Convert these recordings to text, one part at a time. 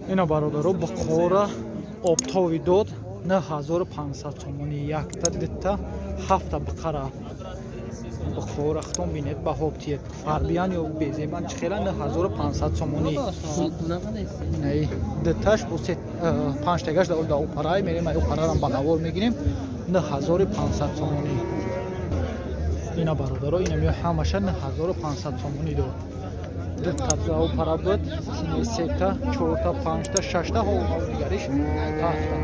Ина, бародаро, Бухора оптовый дод 9500 сомони, якта, дита, ҳафта бақара. Бухора хутон бинед, баҳо тиед, фарбиян ё безебан чӣ хела, 9500 сомони. Инаи диташ бо се панҷтагаш да опарай мерем, ай опарарам ба навор мегирем. 9500 сомони. Ина, бародаро, ина миё ҳамаша 9500 сомони дод. Дутта опара буд, сини сета, чорта, панҷта, шашта, ҳо дигариш ҳафта.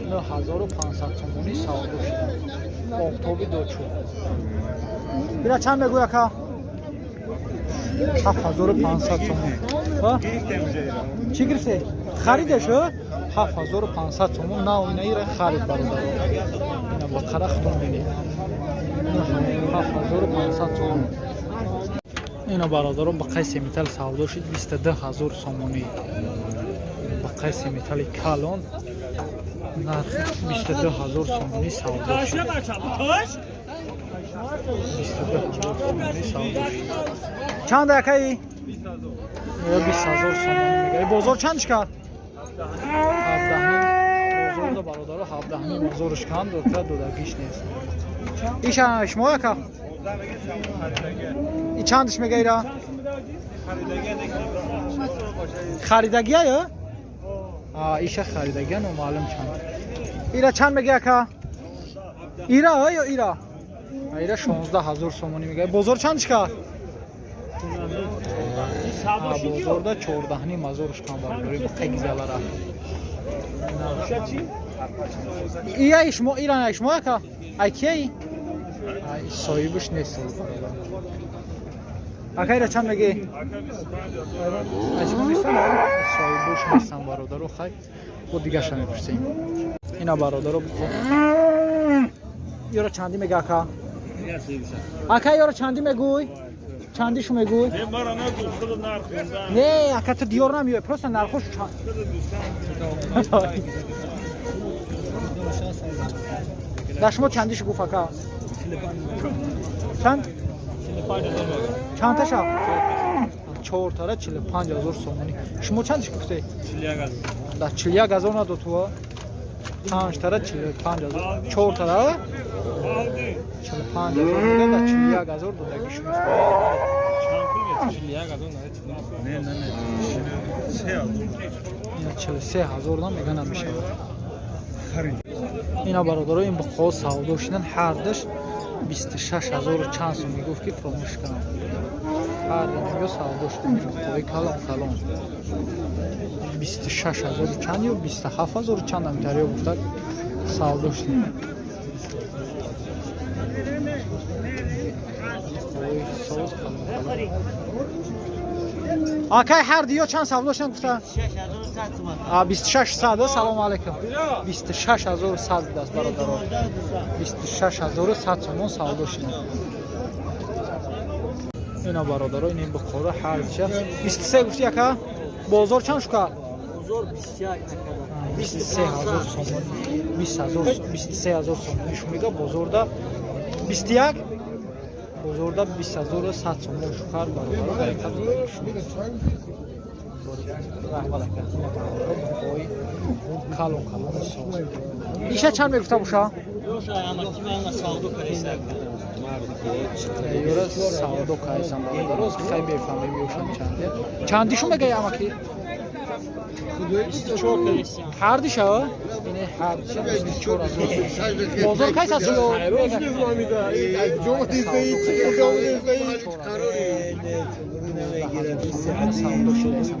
9500 сомони савдо шуда, оптовый дод шуд. Ира чанд мегӯй, ака? 7500 сомон. Чӣ гирифте? Харидеш? 7500 сомон нав инаира харид, бародаро. Ина бақара хутон бинед, 7500 сомон. Ина, бародаро, бақаи семитал савдо шуд 22 000 сомонӣ. Бақаи семитали калон нархи 22 000 сомонӣ савдо шуд. 22 000 сомонӣ савдо шуд. Чанд, акаи? 20 000 сомонӣ мега. Бозор чандш кард? Ҳабдаҳним бозорда, бародаро, ҳабдаҳним ҳазорш канд дота, додагиш нест. Иша шумо, ака, и чандш мега ира? Харидагия ё иша харидагия, номаълум чанд. Ира чанд мега, ака? Ира ё ира? Ира 16 000 сомонӣ мега. Бозор чандш кард? Бозорда чордаҳним ҳазорш канд, бародари, бақаи гизалара. Ия шумо, ира шумо, ака, ай кияи? Соҳибаш нест. Ака, ира чанд мегӣ? Соҳибош нестам, бародаро. Хай, бо дигаша мепурсем. Ина, бародаро, ёра чандӣ мега, ака? Ака, ёра чандӣ мегӯй? Чандишу мегӯй? Не, ака, ту диёр намеёй, просто нархош. Дар шумо чандишу гуфт, ака? Чанд? Чандташа? Чортара 45 000 сомонӣ. Шумо чандиш гуфте? Да 41 000 надод ту? Панҷтара 45 000, чортара 45 000 мега, да 41 000 додагӣ шумо. 43 000 на мега, намешавад. Ина, бародаро, ин буқо савдо шудан, ҳардаш 26 ҳазору чанд сум мегуфт, ки фуромӯш кардам. Ҳар ё савдо шудан буқои калон калон 26 ҳазору чанд ё 27 ҳазору чанд амтариё гуфтак, савдо шудан. Соз калон калон. Акай, ҳар диё чанд савдо шудан гуфта? 26 сад. Салому алайкум. 26 100 будааст, бародаро. 26 100 сомон савдо шудан. Ина, бародаро, ин бухоро ҳарча 23 гуфти, ака? Бозор чанд шуд кард? 23 000 сомон, 20 000, 23 000 сомони шу мега. Бозорда 21, бозорда 20 100 сомон шу кард, бародаро. Ҳаракат. Раҳмат, ака. Бухои калон калон соз. Иша чанд мегуфта боша? Ёра савдо кайсам, бародаро. Хай, мефаҳмем ёшам чанде. Чандишу мегӯяй, амаки? Ҳардиша? Ине ҳардиша 24 000. Бозор кайс аст ё? Савдо шудааст.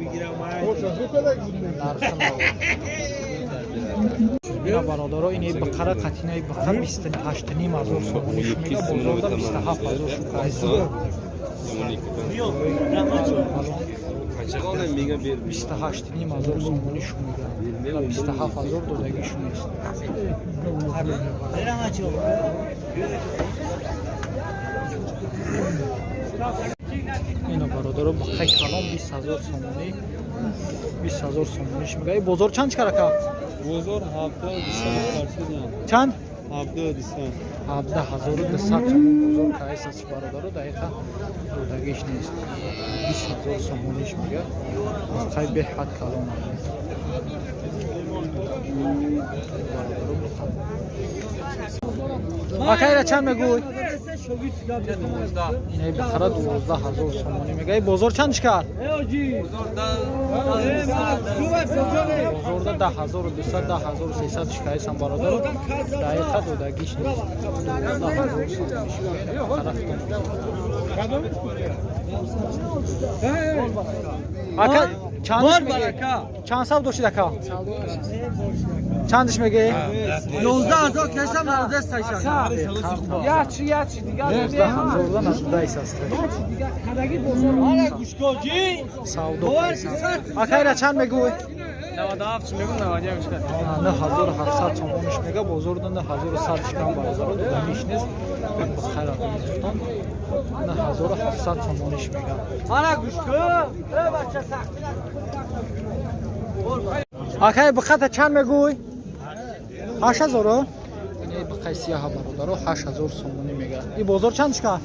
Ина, бародаро, ини бақара, қатинаи бақа 28 500 сомонӣ мега, бозорда 27 000 шукайс. 28 500 сомонӣ шу мега, 27 000 додагишу нест. Ина, бародаро, бақаи калон 20 000 сомонӣ, 20 000 сомониш мега. Бозор чанд чикар, ака? Бозор 17 200. Чанд? 17 200. 17 200 сомон бозор кайс аст, бародаро, дақиқа додагиш нест. 20 000 сомониш мега, бақаи беҳад калон. Акайра чанд мегӯй? Ин бихара 12 000 сомонӣ мега. Бозор чанд шикар? Бозорда 10 200, 10 300 шикаисам, бародаро. Дақиқа додагиш нест. 12 000 сомонӣ шикара. Ака, чандиш меги? Чанд сав доштид, ака? Чандиш меги? 11 000 кешам, 93. Ячи, ячи, дигар. 11 000-да надудайс аст. Ана гӯшкоҷӣ. Савдо. Акайра чанд мегӯй? 97 мегӯм, 91 шуд. 9700 сомониш мега, бозорда 9100 шикан, бародаро, додагиш нест. Бихара, дӯстон, 9700 сомониш мега. Ана гӯшко. Э бача, сахти. Акай, биқата чанд мегӯй? 8000-о? Ин биқай сияҳа, бародаро, 8000 сомонӣ мега. И бозор чанд шикан?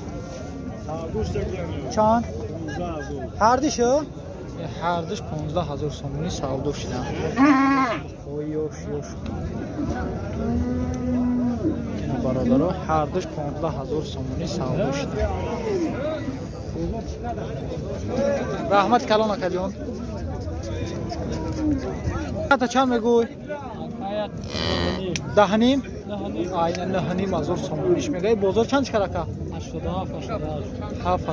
Чанд? Ҳардишу? Ҳардиш 15 000 сомонӣ савдо шидан. Ой, ёш, ёш. Ина, бародаро, ҳардиш 15 000 сомонӣ савдо шидан. Раҳмат калон, акаҷон. Ата чанд мегӯй? Даҳним? Айна 9 500 сомониш мега. Бозор чанд шикар, ака? 7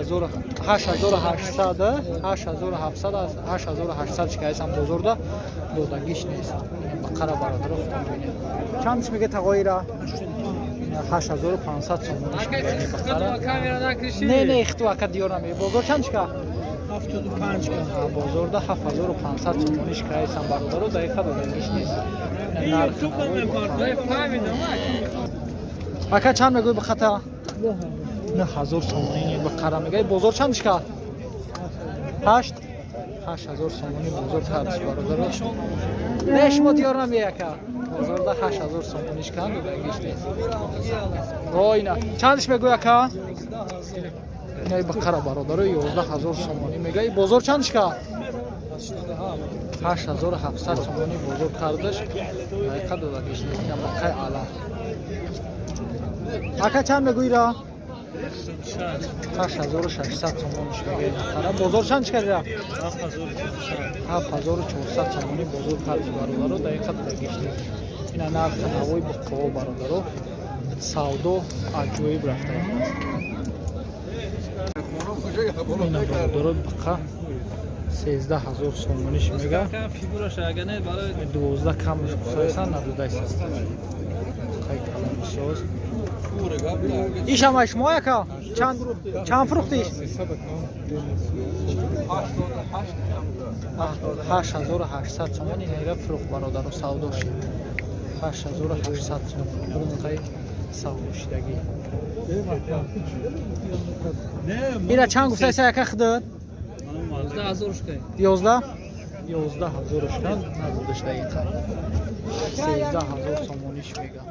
000, 8800, 8700, 8800 шикаисам, бозорда додагиш нест. Бақара, бародаро, худтон бинед. Чандиш мега тағоира? 8500 сомониш мега бақара. Не, не, ихту, ака, диёр намега. Бозор чанд шика? 75. Бозорда 7500 сомониш каисам, бародаро, дақиқа додагиш нест. Ака, чанд мегӯй бихата? 9000 сомонӣ бақара мега. Бозор чанд шика? Ҳашт, 8000 сомонӣ бозор кардиш, бародаро. Не, шумо диёр намея, ака. Бозорда 8000 сомониш канд, додагиш нест. Ройна чандиш мегӯй, ака? Инаи бақара, бародаро, 11 000 сомонӣ мега. Бозор чанд шика? 8700 сомонӣ бозор кардаш, дақиқа додагиш нест. Ина бақаи ала. Ака, чанд мегӯира? 8600 сомониш мега бақара. Бозор чанд шикарира? 7400 сомонӣ бозор карди, бародаро, дақиқа додагиш нест. Ина нархи навои буққаҳо, бародаро, савдо аҷоиб рафта. Ина, бародаро, бақа 13 000 сомониш мега. 12 кам сайсан надодайсаст. Қай калонисоз. Ишама шумо, яка? Чанд, чанд фурӯхтиш? 8800 сомон инайра фурӯхт, бародаро, савдо шид. 8800 сомон қай савдо шидагӣ. Ира чанд гуфтайса, яка, худат? 11, 11 000 шудан надодаш дақиқа. 13 000 сомониш мега.